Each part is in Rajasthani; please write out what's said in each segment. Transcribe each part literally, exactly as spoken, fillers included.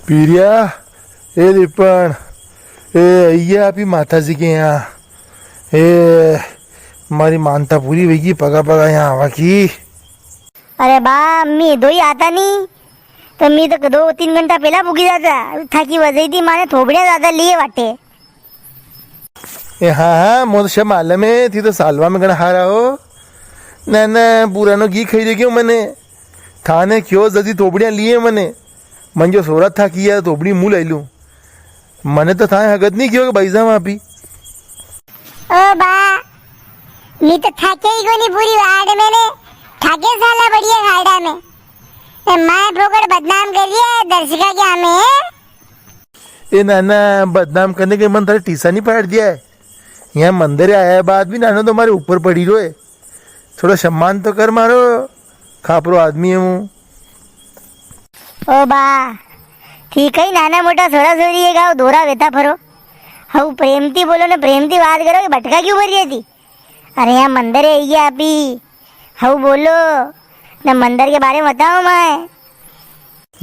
पीरिया, ए लिपण, ए, ये आपी माता जी के यहाँ। ए, मारी मानता पूरी वेगी, पगा पगा यहाँ आवा की। अरे बा, मी दो ही आता नी, तो मी तो दो तीन घंटा पहला पुगी जाता। थाकी वजह थी माने थोबड़िया ज्यादा लिए वाटे। ए हाँ, हाँ, मोर तो सब मालूम है, थी तो सालवा में घणा हारा हो। ना, ना, पुरानो घी खाई रही क्यों मने? थाने क्यों जदी थोबड़िया लिए मने? मन जो सोरा था किया थोबड़ी मुंह लाई लूं। मने तो थाए हगत नी क्यों कि भाई साहब आपी। ओ बा, मी तो थाके ही कोनी पूरी वार्ड में ने, थाके साला बढ़िया खाड़ा में। ए, माय फोकट बदनाम कर रही है दर्शका के हमें। ए नाना, बदनाम करने के मन थारे टीसा नी पाड़ दिया है। यहाँ मंदिर आया बाद भी नानो तो मारे ऊपर पड़ी रो है। थोड़ा सम्मान तो कर मारो, खापरो आदमी है हूँ। ओ बा, ठीक है, नाना मोटा सोरा सोरी है, गाओ दोरा वेता फरो। हऊ प्रेम ती बोलो ने, प्रेम ती बात करो, ये बटका क्यों भर रही थी? अरे यहाँ मंदिर है, ये आपी। हऊ बोलो, ने मंदिर के बारे में बताओ माय।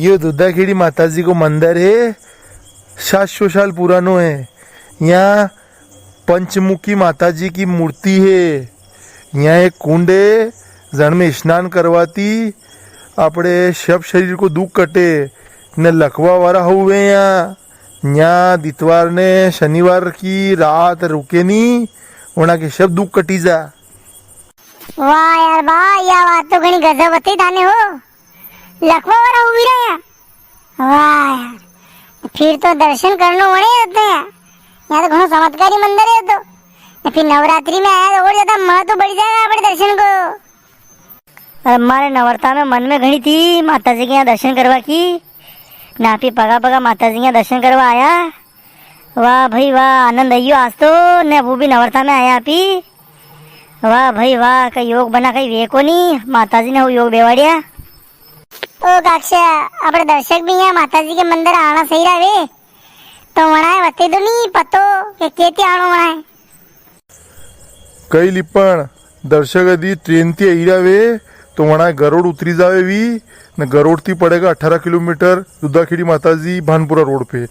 यो दूधाखेड़ी माताजी को मंदिर है, सात सौ साल पुरानो है। यहाँ पंचमुखी माताजी की मूर्ति है। यहाँ एक कुंड है, जण में स्नान करवाती आपणे सब शरीर को दुख कटे, ने लकवा वारा हुए यहाँ। यहाँ दितवार ने शनिवार की रात रुके नी, वणा के सब दुख कटी जा। वाह यार वाह, या बात तो घणी गजब बताई थाने हो। लकवा वारा हुई रहा है। वाह यार, फिर तो दर्शन करनो वणे होते हैं। यहाँ तो घणो चमत्कारी मंदिर है तो। फिर नवरात्रि में आया तो और ज्यादा महत्व बढ़ जाएगा अपने दर्शन को। अरे, मारे नवरता में मन में घणी थी माता जी के यहाँ दर्शन करवा की। ना आपी पगा पगा माता जी के यहाँ दर्शन करवा आया। वाह भाई वाह, आनंद आइयो आज तो, ने वो भी नवरता में आया आपी। वाह भाई वाह, कई योग बना, कई वे कोनी, माता जी ने वो योग बेवाड़िया। ओ काक्षा, अपने दर्शक भी यहाँ माता जी के मंदिर आना सही रहे, तो वणाए बते दो नी पतो के केती आनो वणाए। कई लिपण दर्शक यदि ट्रेन ती आई रहा वे, तो वणा गरोड़ उतरी जावे वी, ने गरोड़ ती पड़ेगा अठारह किलोमीटर दुधाखेड़ी माताजी भानपुरा रोड पे।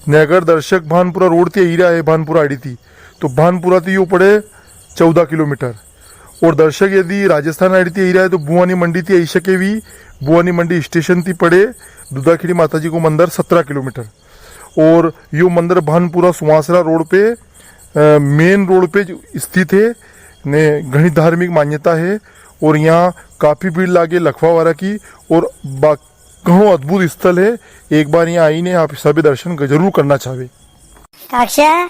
ने अगर दर्शक भानपुरा रोड ती आई रहा है, भानपुरा आड़ी ती, तो भानपुरा ती यो पड़े चौदह किलोमीटर। और दर्शक यदि राजस्थान आड़ी ती आई रहा है, तो भुवानी मंडी ती आई सके वी, भुवानी मंडी स्टेशन ती पड़े दुधाखेड़ी माताजी को मंदिर सत्रह किलोमीटर। और यो मंदिर भानपुरा सुवासरा रोड पे, अ, मेन रोड पे स्थित है ने घणी धार्मिक मान्यता है और यहाँ काफी भीड़ लागे लखवावारा की और बा-, घणो अद्भुत स्थल है। एक बार यहाँ आईने आप सभी दर्शन क-, जरूर करना चाहवे। काक्षा,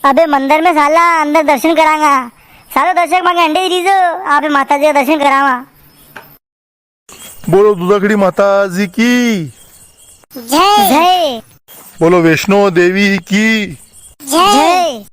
अबे मंदिर में साला अंदर दर्शन करांगा। सालो दर्शक मांगे अंडे ही रीजो, आपे माता जी का दर्शन करावा। बोलो दुधाखेड़ी माता जी की जय। जय। बोलो वैष्णो देवी की जय।